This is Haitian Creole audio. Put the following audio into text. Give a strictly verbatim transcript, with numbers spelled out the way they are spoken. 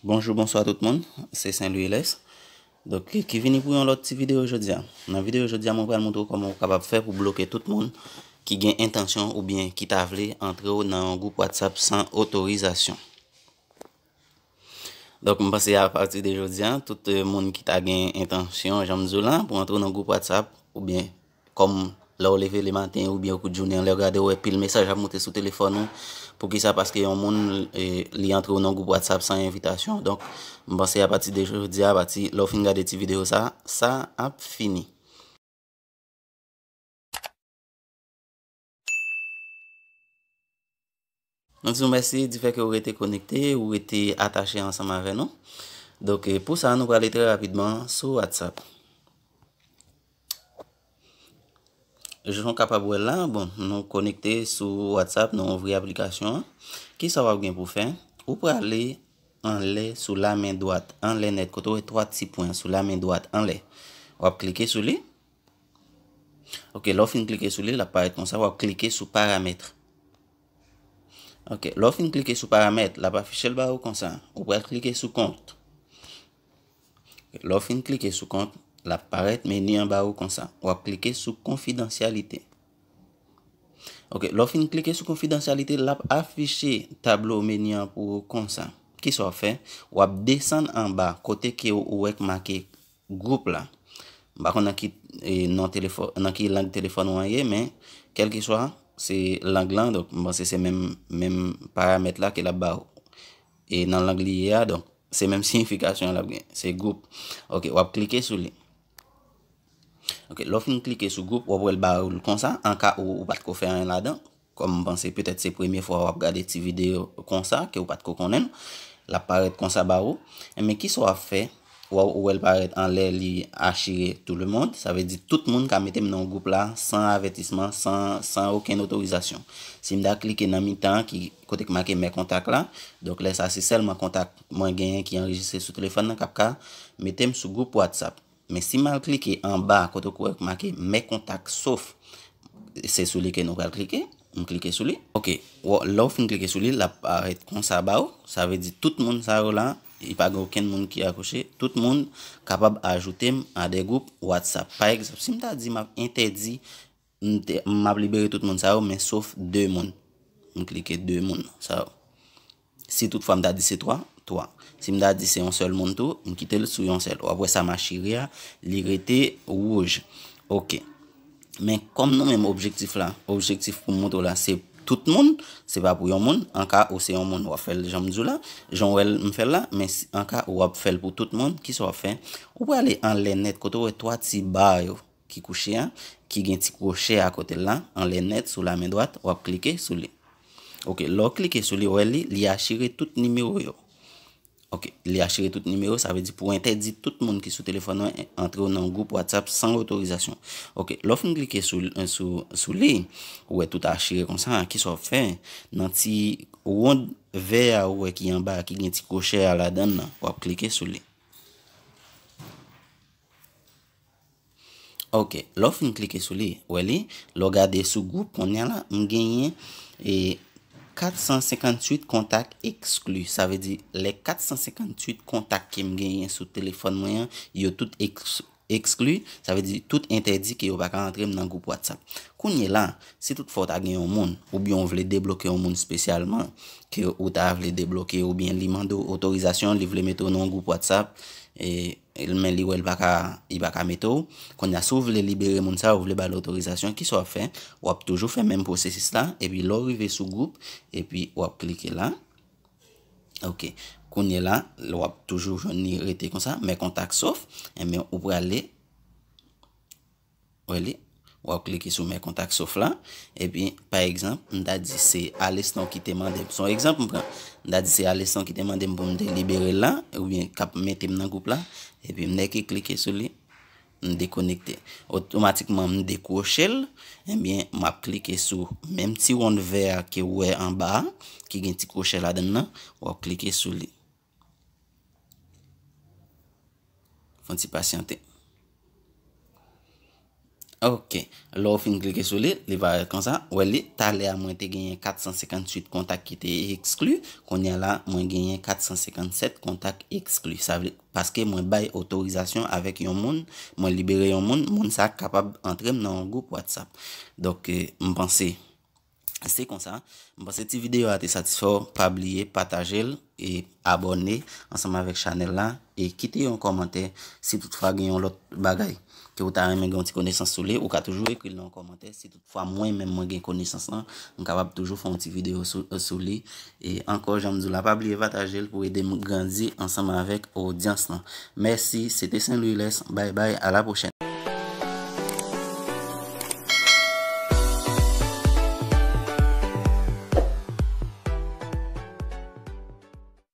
Bonjou, bonswa tout moun, se Saint Louis Lès. Donk, ki vini pou yon lòt ti videyo jodi a. Nan videyo jodi a, mwen pral montre w kòman w kapab fè pou bloke tout moun ki gen entansyon oubyen ki ta vle antre w nan yon gwoup WhatsApp san otorizasyon. Donk, m panse apati de jodi a, tout, eh, moun ki ta gen entansyon, jan m di w la, pou antre w nan gwoup WhatsApp, oubyen kòm lè w leve le maten oubyen ou kout jounen an, lè w gade, w wè pil mesaj ap moute sou telefòn ou. Poukisa? Paske yon moun, eh, li antre w nan gwoup WhatsApp san envitasyon. Donk, m panse apati de jodi a, apati lè w fin gade ti videyo sa, sa ap fini. Nou di w mèsi difè ke w rete konekte, ou rete atache ansanm avè nou. Donk, eh, pou sa, nou prale trè rapidman sou WhatsApp. Jan w kapab wè la, bon, nou konekte sou WhatsApp, nou ouvri aplikasyon an. Kisa w ap gen pou fè? Ou prale anlè sou lamen dwat, anlè nèt, kote w wè twa ti pwen sou lamen dwat anlè. W ap klike sou li. Ok, lè w fin klike sou li, l ap parèt konsa, w ap klike sou paramèt. Ok, lè w fin klike sou paramèt, l ap afiche l ba ou konsa. Ou pral klike sou kont. Lè w fin klike sou kont, l ap parèt meni an ba ou konsa. W ap klike sou konfidansyalite. Ok, lè w fin klike sou konfidansyalite, l ap afiche tablo meni an pou ou konsa. Kisa w ap fè? W ap desann anba kote ke ou wè k make gwoup la. M pa konn nan ki, eh, non telefò-, nan ki lang telefòn ou an ye, men kèlkeswa, se lang lan, donk m panse se menm, menm paramèt la ke l ap ba ou. E nan lang li ye a, donk se menm siyifikasyon l ap gen. Se gwoup. Ok, w ap klike sou li. Ok, lè w fin klike sou gwoup, w ap wè l ba ou l konsa, an ka ou, ou pa t ko fè anyen ladan. Kòm m panse petèt se premye fwa w ap gade ti videyo konsa, ke w pa t ko konnen l, l ap parèt konsa ba ou. Enben, kisa w ap fè? W a, ou wè l parèt anlè li achire tout le monde. Sa vle di tout moun ka mete m nan gwoup la san avètisman, san, san okenn otorizasyon. Si m ta klike nan mitan an, ki kote k make mè kontak la, donk lè sa se sèlman kontak mwen genyen ki anrejistre sou telefòn nan k ap ka mete m sou gwoup WhatsApp. Men si m al klike anba kote w wè k make mè kontak sof, se sou li ke nou pral klike. M klike sou li. Ok, w-, lè w fin klike sou li, l ap parèt konsa ba ou. Sa vle di tout moun sa yo la, li pa gen okenn moun ki akouche. Tout moun kapab ajoute m a de gwoup WhatsApp. Pa egzanp, si m ta di m ap entèdi, m te, m ap libere tout moun sa yo, men sof de moun. M klike de moun sa yo. Si toutfwa m ta di se twa, twa. Si m ta di se yon sèl moun tou, m kite l sou yon sèl. W ap wè sa m achire a, li rete wouj. Ok. Men kòm nou menm objektif la, objektif pou m montre w la, se tout moun, se pa pou yon moun. An ka ou se yon moun, w ap fè l jan m di w la, jan w wè l m fè l la, men si, an ka ou ap fè l pou tout moun, kisa w ap fè? Ou prale anlè nèt kote w wè twa ti ba yo ki kouche a, ki gen ti kwochè akote l la, anlè nèt sou lamen dwat, w ap klike sou li. Ok, lè w klike sou li, w wè li, li achire tout nimewo yo. Ok, li achire tout nimewo, sa vle di pou entèdi tout moun ki sou telefòn ou an antre w nan gwoup WhatsApp san otorizasyon. Ok, lè w fin klike sou, sou, sou li, ou wè tout achire konsa, kisa w ap fè? Nan ti wonn vè a ou wè ki anba, ki gen ti kwochè a ladann nan, w ap klike sou li. Ok, lè w fin klike sou li, wè li, lè w gade sou gwoup kounye a la, m genyen, e, kat san senkantuit kontak ekskli. Sa vle di, lè kat san senkantuit kontak ke m genyen sou telefòn mwen an, yo tout eks-, ekskli. Sa vle di, tout entèdi ke yo pa ka antre m nan gwoup WhatsApp. Kounye la, si toutfwa w ta gen yon moun, oubyen w vle debloke yon moun espesyalman, ke ou ta vle debloke, oubyen li mande w otorizasyon, li vle mete w nan yon gwoup WhatsApp, e, men li wè l pa ka, li pa ka mete w. Kounye a, si w vle libere moun sa, ou vle ba l otorizasyon, kisa w ap fè? W ap toujou fè menm pwosesis la, epi lè w rive sou gwoup, epi w ap klike la. Ok. Kounye la, w ap toujou jwenn li rete konsa, men kontak sof, enben, ou prale, wè li, w ap klike sou men kontak sof la, epi, pa egzanp, m ta di se Aleston ki te mande m, se yon egzanp m pran, m ta di se Aleston ki te mande m pou m te libere l la, oubyen k ap mete m nan gwoup la, epi m nèk klike sou li, m dekonekte. Otomatikman, m dekwoche l, ebyen, m ap klike sou menm ti wonn vè a ke w wè anba a, ki gen ti kwochè ladann nan, w ap klike sou li. Fè yon ti pasyante. Ok, lè w fin klike sou li, li parèt konsa. Wè li, talè a mwen te genyen kat san senkantuit kontak ki te ekskli, kounye a la mwen genyen kat san senkannsèt kontak ekskli. Sa vle, paske mwen bay otorizasyon avèk yon moun, mwen libere yon moun, moun sa kapab antre m nan yon gwoup WhatsApp. Donk, eh, m panse se konsa. M panse ti videyo a te satisfè w, pa bliye pataje l e abòne ansanm avèk chanèl la e kite yon kòmantè si toutfwa gen yon lòt bagay ke w ta renmen gen yon ti konesans sou li, ou ka toujou ekri l nan yon kòmantè. Si toutfwa mwen menm mwen gen konesans lan, m kapab toujou fè yon ti videyo sou, sou li. E ankò, jan m di w la, pa bliye pataje l pou ede m grandi ansanm avèk odyans lan. Mèsi, se te Saint Louis Lès. Bay bay, a la pwochèn.